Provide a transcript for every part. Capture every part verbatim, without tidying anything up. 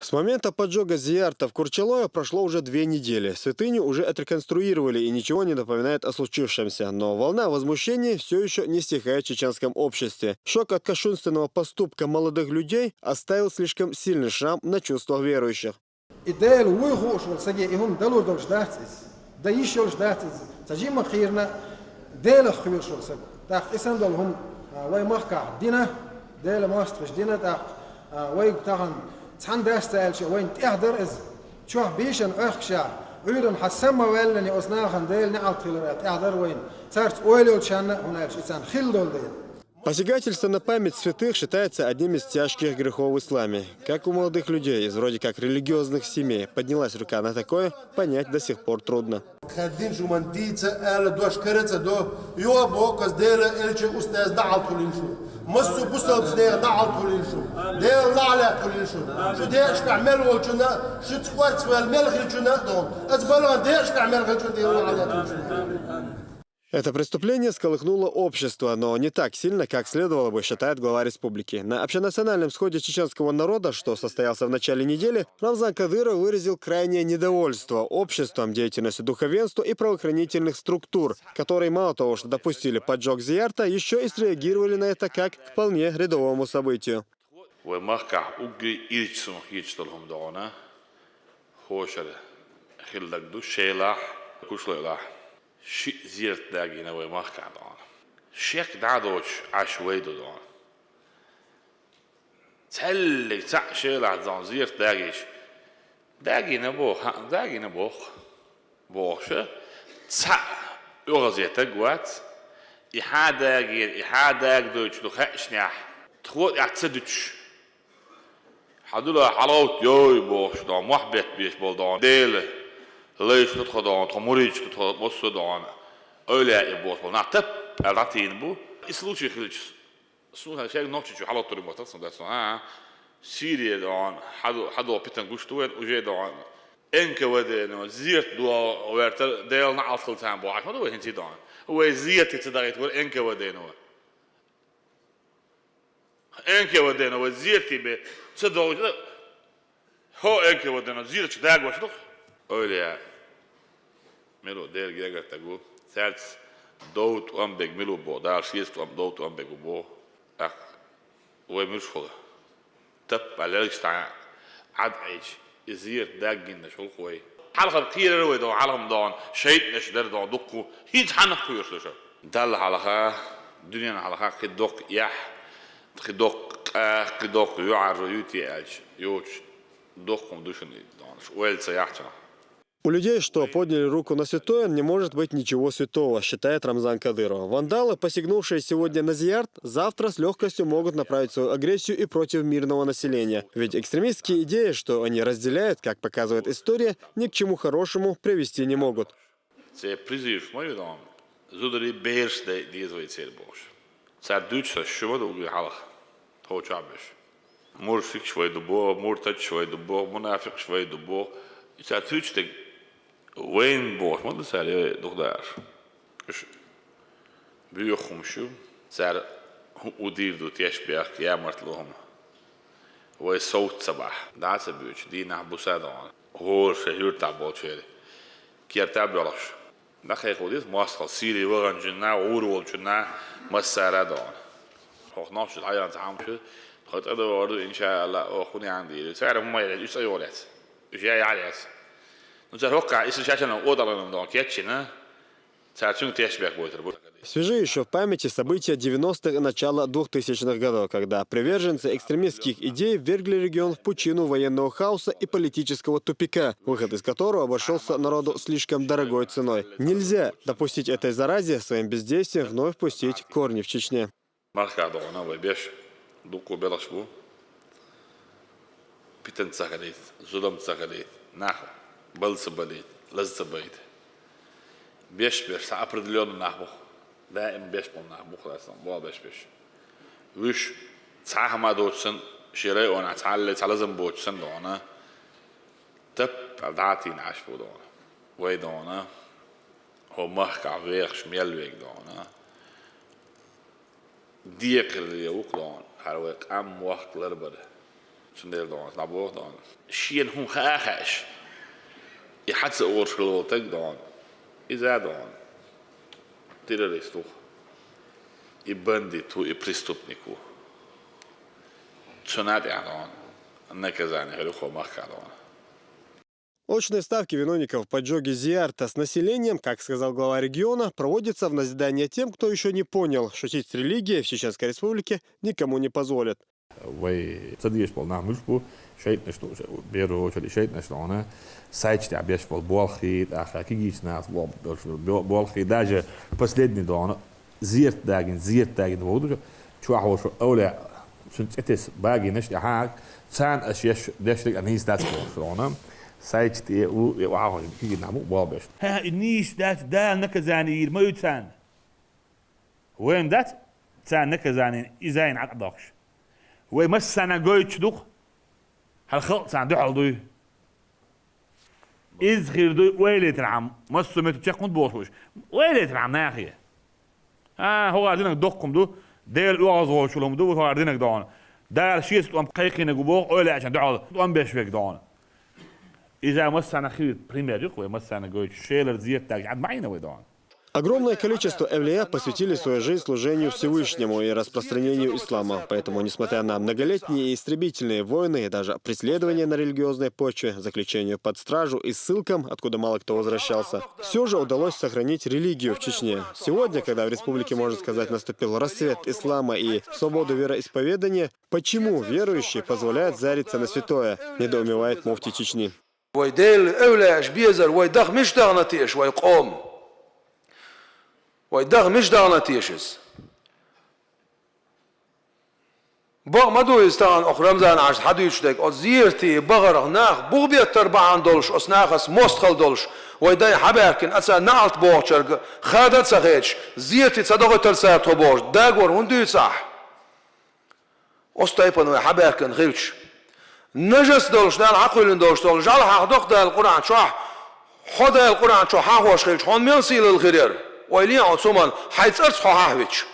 С момента поджога Зиярта в Курчалое прошло уже две недели. Святыню уже отреконструировали, и ничего не напоминает о случившемся. Но волна возмущений все еще не стихает в чеченском обществе. Шок от кощунственного поступка молодых людей оставил слишком сильный шрам на чувствах верующих. И Дела вуй хууш волу саге и хӀума далур долуш дац иза. Дан йиш йолуш дац иза. Цхьа жимма кхийрана Делах кхоьруш волу саг. ТӀаккха и санна долу хӀума, а, вай махкахь дина, Делан мостагӀаша дина, тӀаккха, а, вайга тахана цхьана дас ца аьлча, вайна тӀехь дара иза. Чохь бийшина Ӏохкуш, Ӏуьйранна хьан самма ваьллане оцу нахана Делан неӀалт хилар аьлла, тӀехь дара вайна. Царца ойла йолчарна, хӀунда аьлча и царна хилла долу дела. Посягательство на память святых считается одним из тяжких грехов в исламе. Как у молодых людей из вроде как религиозных семей поднялась рука на такое, понять до сих пор трудно. Хаьддина шу, ман дийца ала дош кара ца до, йо боху аса Делан элча устаз дӀахьалт хуьлийла шу. Массо а бусалба нехан дӀахьалт хуьлийла шу. Делан лахьалет хуьлийла шу. Шу дешкахь мел волчунна, шу цкъорца ваьлла мел хилчунна а доху. Аса балан дешкахь мел хилчунна Делан лахьалет хуьлийла шу. Это преступление всколыхнуло общество, но не так сильно, как следовало бы, считает глава республики. На общенациональном сходе чеченского народа, что состоялся в начале недели, Рамзан Кадыров выразил крайнее недовольство обществом, деятельностью духовенства и правоохранительных структур, которые мало того, что допустили поджог Зиярта, еще и среагировали на это как к вполне рядовому событию. Вай махкахь уггаре ирча суна хеташ долу хӀума догӀана, хӀошара хилла даг ду, Шелахь, Кушлойкъахь. Шиъ зерат дагийна вай махкахь догӀана. Шек дӀа а доцуш Ӏаш вай ду догӀана. Цхьаьллиг цхьаъ Шелахь догӀана зерат дагийча, дагийна боху, хьан дагийна боху, бохуша, цхьаъ оьгӀазе таг вац, и хьан дагийна, и хьан дагадойтуш ду хаьачнехь, тхо тӀехь ца дуьтуш. Хьан дуьлахь хьалавтта йой бохуш догӀу, мохь бетта беш болу догӀу, Дела лайш ду тхо догӀу, тхо муридаш ду тхо, массо а догӀу, эвлаяъ бохуш болу нах тап аьлла дӀатийна бу. И случай хилча, суна шайга нохчичу хьалавттур ма тахана дац, а, Сирия догӀу, хьадо, хьадо питан гуш ду вайн, уже догӀу. Н К В Д-но зерат догӀу, вертар Делан неӀалт хила царна бохьаш ма ду вай хӀинца догӀу. Вай зерате ца дахийта вара Н К В Д-но. Н К В Д-но вай зерате бен ца догӀуш, хӀо Н К В Д-но зерат чу дагош ду-кх. Эвлаяъ мила ву, Делан гергара стаг ву. Цаьрца дов тӀом берг мила ву боху, Дала шеца тӀом, дов тӀом берг ву боху. ТӀаккха вай муьлш хуьлу? Тап аьлла лелгаш дӀа Ӏад Ӏийча, и зерат даггиннаш хуьлу-кх вай. Хьалха кхерара вай догӀу, хьалха-м догӀу, шайтӀанаш дара догӀу дуккха, хӀинца хьаннах кхоьруш ду шу? Далла хьалха, дуьненна хьалха кхин доккха эхь, кхин доккха къа, кхин доккха юьхьӀаьржо юй те аьлча, йоцуш доккха хӀума ду шуна и догӀу, шу ойла ца яхьча. У людей, что подняли руку на святое, не может быть ничего святого, считает Рамзан Кадыров. Вандалы, посягнувшие сегодня на Зиярт, завтра с легкостью могут направить свою агрессию и против мирного населения. Ведь экстремистские идеи, что они разделяют, как показывает история, ни к чему хорошему привести не могут. Церан призываш ма ю догӀу, зударий, бераш дайа деза вай церан бохуш. Цара дуьйцу сан шу ма ду уггаре хьалха, тхов чохь берш. Муршикаш вай ду боху, муртадаш вай ду боху, мунафикъаш вай ду боху. И цара дуьйцу дерг вайна бохуш ма ду цара, я дукха даараш. Уьш боьха хӀумаш ю, цара хӀуъу дийр ду, тешнабехк, ямартло хӀума. Вай совца ца бахь, дӀа а ца боьдуш, дийнахь-буса а догӀу, хӀора шайн юьртахь болчеран керта а боьлхуш. ДӀакхайкхо деза мостагӀалла, Сири ваханчунна, гӀур волчунна, массара а догӀу. ХӀокху нохчашна хьаяьхна цхьа хӀума ю, тхо тӀедогӀур ду, иншаалла, оха хӀун яхьана дийр ю. Цара хӀума яхьа, уьш цӀа йогӀур яц. Уьш яхьа яц. Ну, цара хӀокхахь, исс шаьшшинна къотӀалгӀаниг догӀу кечйина, цара цуьнга тешнабехк бойтур бу. Свежи ещё в памяти события девяностых и начала двухтысячных годов, когда приверженцы экстремистских идей ввергли регион в пучину военного хаоса и политического тупика, выход из которого обошёлся народу слишком дорогой ценой. Нельзя допустить этой заразе своим бездействием вновь пустить корни в Чечне. Махкахь догӀу вай беш, дуккха белхаш бу. Питана ца хилийта, зулам ца хилийта, нах бала ца балийта, лаза ца байта. Беш берш цхьа определённый нах бу-кх, даим беш болу нах бу-кх, аса боху беш берш. Уьш цхьа хӀума доцуш санна, шен районехь цхьалле цхьа лазам боцуш санна догӀу, тап аьлла дӀа а тийна Ӏаш бу догӀу. Вай догӀу, хӀо махкахь вехаш мел верг догӀу. Декхаре ву-кх догӀу хӀара вай къам, мохк ларбар. Цундела дона, дӀабоху дона. Шена хӀума хаа а хаьаш, и хьаца оруш хила волу таг дона. Иза дона. Террорист ву. И бандит ву, и преступник ву. Цуьнан тӀехь дона. Наказание хир ю хӀокху махкахь дона. Очные ставки виновников в поджоге Зиарта с населением, как сказал глава региона, проводятся в назидание тем, кто ещё не понял, шутить с религией в Чеченской Республике никому не позволят. Вай ца дезаш болу нах муьлш бу, шайтӀанаш ду, в первую очередь, шайтӀанаш дона, сайташ тӀехь беш болу болхий, тӀаккха кегийчу нахаца болу болхий, даже последний дона, зерат дагийна, зерат дагийна вогӀу ду, чохь волу шу эвлаяъ, цуьнан цӀе тесна багийнаш тӀехьа, царна аша еш, деш дерг а нийса дац бохуш дона, сайташ тӀе а, у, и охьахуьйсу кегий нах бу болх беш. ХӀа, и нийса дац, Дала наказание йийр ма ю царна. Вайн дац царна наказание, иза а Ӏаддоккхуш. Вай массарна гойтуш ду-кх, хьан халкъ царна дуьхьал дуй. Иза хир дуй, ойла йитархьама, массо а метта чекх хӀунда бохуш ву уьш? Ойла йитархьама нахе. А, хӀокхара динарг доккха хӀума ду, Делан оьгӀазвахархо хӀума ду, хӀокхара динарг дона. Дала шеца тӀом кхайкхийнарг ву боху, ойла аьлча дуьхьал тӀом беш верг дона. Иза массарна хир пример ю-кх вай, массарна гойтуш, шелара зерат дагийна Ӏад ма Ӏийна вай дона. Огромное количество эвлия посвятили свою жизнь служению Всевышнему и распространению ислама. Поэтому, несмотря на многолетние и истребительные войны и даже преследования на религиозной почве, заключению под стражу и ссылкам, откуда мало кто возвращался, всё же удалось сохранить религию в Чечне. Сегодня, когда в республике, можно сказать, наступил рассвет ислама и свободу вероисповедания, почему верующие позволяют зариться на святое, недоумевает муфтий Чечни. Вай Делан эвлаяаш безар, вай даха мича дахана теша, вай къоман? Вай даха мича дахана теша иза? Бакъ ма ду иза тахана оха Рамзан Ӏаш хьадуьйцуш дерг, оцу зерате бахарх нах бух беттар бахьана долуш, оцу нахаца мостагӀалла долуш, вай дай хьабаьхкина, а царна неӀалт бохучуьнга хада а ца хеташ, зерате ца дохуьйтура цара тхо бохуш, дагор хӀунда дуьйцу ахь? Оцу тайпана вай хьабаьхкина хилча, нажас долуш, Дала хьакхоьллина долуш долу жӀаьла хьахадо-кх Дала Къуръан чохь, хьо Дала Къуръан чохь хьахош хилча, хьуна мел сийлалла хир яра? Ойла е хьо цу хӀуманна, хьайн цӀарца хьо хьахвича.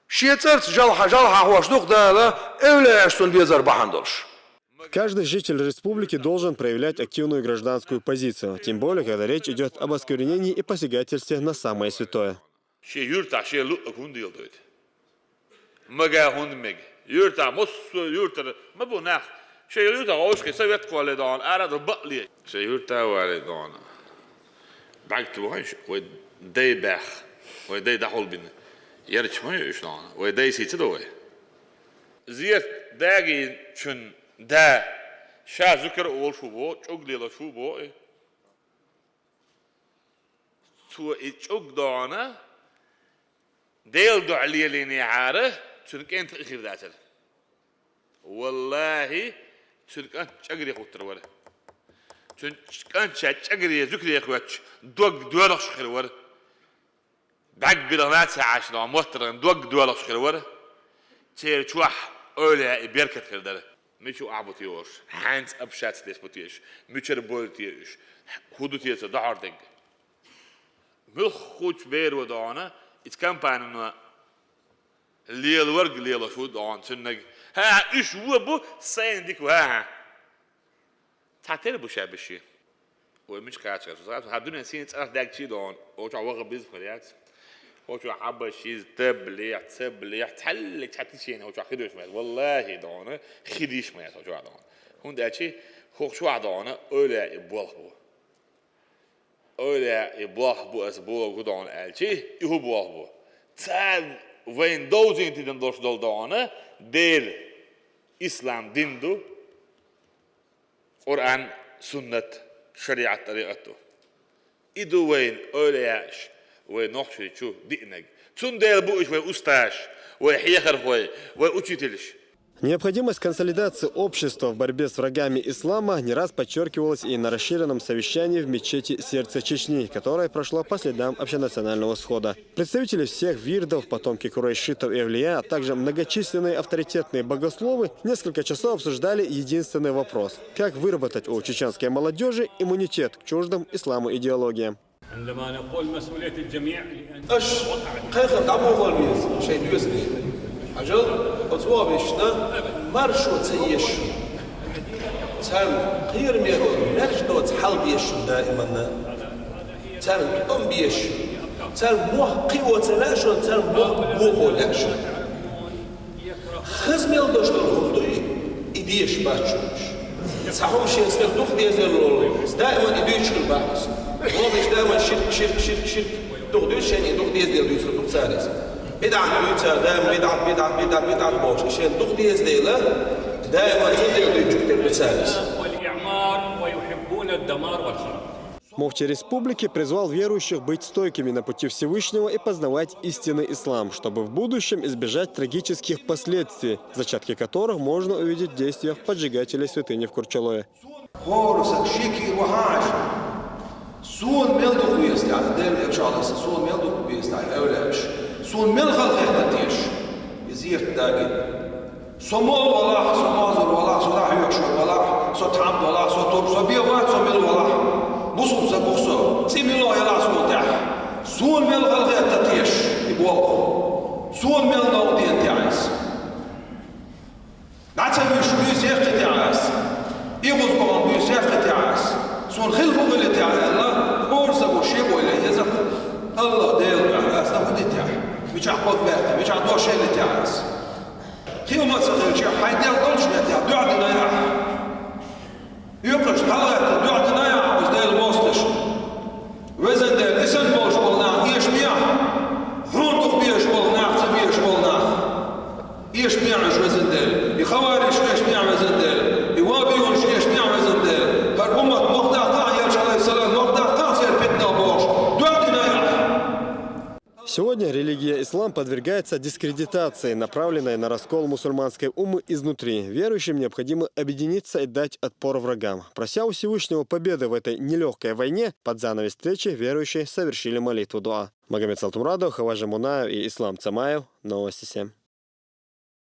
Шен цӀарца жӀаьла, жӀаьла хьахош ду-кх Дала, эвлаяаш цунна безар бахьана долуш. Каждый житель республики должен проявлять активную гражданскую позицию, тем более, когда речь идёт об осквернении и посягательстве на самое святое. Шен юьртахь шен луъург хӀунда леладойту? Мага хӀунда мега? Юьртахь массо а юьртара ма бу нах. Шен юьртахь вовшахкхетта совет кхоллале дона, ара а ду бакъле. Шен юьртахь а вале дона. БӀаьрг тохийша, вай дай баьхна, вай дай дӀахьулбина. Ярча ма ю уьш дона, вай дай сий ца до вай? Зерат дагийначун да, ша зуькар а волуш ву боху, чӀуг лелош ву боху и. Цо и чӀуг дона, Делан дуьхьа лелийнехьара, цуьнан кӀентах и хир дацара. Валлахи, цуьнан кӀант чӀагаре хӀуттур вара. Цуьнан кӀант ша чӀагаре, зуькаре хӀоьттуш, дог доьлхуш хир вара. БӀаьрг билгала ца Ӏаш дона, моттаргӀан дог доьлхуш хир вара. Церан чохь эвлаяийн беркат хир дара. Мича ахь бу те уьш? Хьаьнца общаться деш бу те уьш? Мичара бойла те уьш? ХӀун ду те цо дохьур дерг? Муьлххачу беро дона, иза компанино лелорг лелош ву дона цуьннаг. ХӀа, уьш вон бу, сайна дика ву, хӀа-хӀа. Цхьатерра бу ша беший. Вай мича кхача, хьан дуьнен сийна цӀарах даьгчий дона, оцу чохь ваха беза хир яц. Оцу чохь хьабашиз, таблех, цаблех, цхьаьллиг цхьа течение оцу чохь хир йиш ма яц. Валлахи дона, хир йиш ма яц оцу чохь дона. ХӀунда аьлча хӀокху чохь дона, эвлаяийн болх бу. Эвлаяийн болх бу аса боху дона аьлча, и хӀун болх бу? Царна вайна довзийна тидам долуш долу дона, Делан ислам дин ду. Къуръан, суннат, шариӀат, тӀарикъат ду. И ду вайн эвлаяаш, вай Нохчийчу диънарг. Цундела бу уьш вай устазаш, вай хьехархой, вай учительш. Необходимость консолидации общества в борьбе с врагами ислама не раз подчеркивалась и на расширенном совещании в мечети «Сердце Чечни», которое прошло по следам общенационального схода. Представители всех вирдов, потомки курайшитов и авлия, а также многочисленные авторитетные богословы несколько часов обсуждали единственный вопрос: как выработать у чеченской молодёжи иммунитет к чуждым исламу идеологиям. عندما نقول مسؤولية الجميع، لأن Аш кхайкхам дӀабохал веза шайн доьзале. Хьажал, оцу вогӀу вешна маршо ца еш. Царна кхераме долу маьрша доцу хьал безаш даиманна. Царна тӀом безаш. Царна мохк кхио ца лаьа шуна, царна мохк бохо лаьа шуна. Хаза мел долуш долу хӀума ду и, и дезаш бац шуна уьш. Цхьа хӀума шен стаг дукха дезделла волу, даиман и дуьйцуш хила бац. Вовнаш даиман ширк, ширк, ширк, ширк дукха дуьйцу, шен и дукха дезделла дуьйцур ду цара иза. БидӀат дуьйцу цара, даиман бидӀат, бидӀат, бидӀат, бидӀат бохуш. И шен дукха дезделла, даиман цундела дуьйцуш хила бац цара иза. والإعمار ويحبون الدمار والخراب. Муфтий республики призвал верующих быть стойкими на пути Всевышнего и познавать истинный ислам, чтобы в будущем избежать трагических последствий, зачатки которых можно увидеть в действиях поджигателей святыни в Курчалое. ХӀора сага шеко вахьа аьлча, суна мел дукха веза тӀехь, Делан элча Ӏалайхиссалам, суна мел дукха веза тӀехь, эвлаяаш, суна мел хала хетта теша, иза эрта дагийта. Со молла валахь, со мозур валахь, со дӀахьоьхуш валахь, со тхьамда валахь, со тур, со бен вац, со мила валахь. Бусулба саг ву со, цӀе мила ялахь суна тӀехь. Суна мел хала хетта теша и болх. Суна мел новкъа деана тӀехь иза. ДӀа ца вуьйш буьйса яьккхи тӀехь ас. И гӀуз бахьана буьйса яьккхи тӀехь ас. Суна хила хӀун хили тӀехь аьлла, хӀора саго шен бойла еза. Алла Дела дуьхьа ас дан хӀун ди тӀехь? Мичахь кхот баьккхи, мичахь дош яли тӀехь ас? Кхин а ма ца хилча, хьайн дел долчу метте дуьхьа дина ахь. Юкъаш хьалагӀатта дуьхьа дина ахь оцу Делан мостагӀаша. Везан Дела, и санна болуш болу нах эшабехьа, хьуна дукха безаш болу нах, ца безаш болу нах. Эшабехьа уьш, везан Дела. И хавариш эшабехьа, везан Дела. И вабиюнаш эшабехьа, везан Дела. ХӀара уммат мохь даккха а, элча Ӏалайхиссалам, мохь даккха а церан питанах бохуш, дуьхьа дина ахь. Сегодня религия ислам подвергается дискредитации, направленной на раскол мусульманской уммы изнутри. Верующим необходимо объединиться и дать отпор врагам. Прося у Всевышнего победы в этой нелегкой войне, под занавес встречи верующие совершили молитву дуа. Магомед Салтумрадов, Хаважи Мунаев и Ислам Цамаев. Новости семь.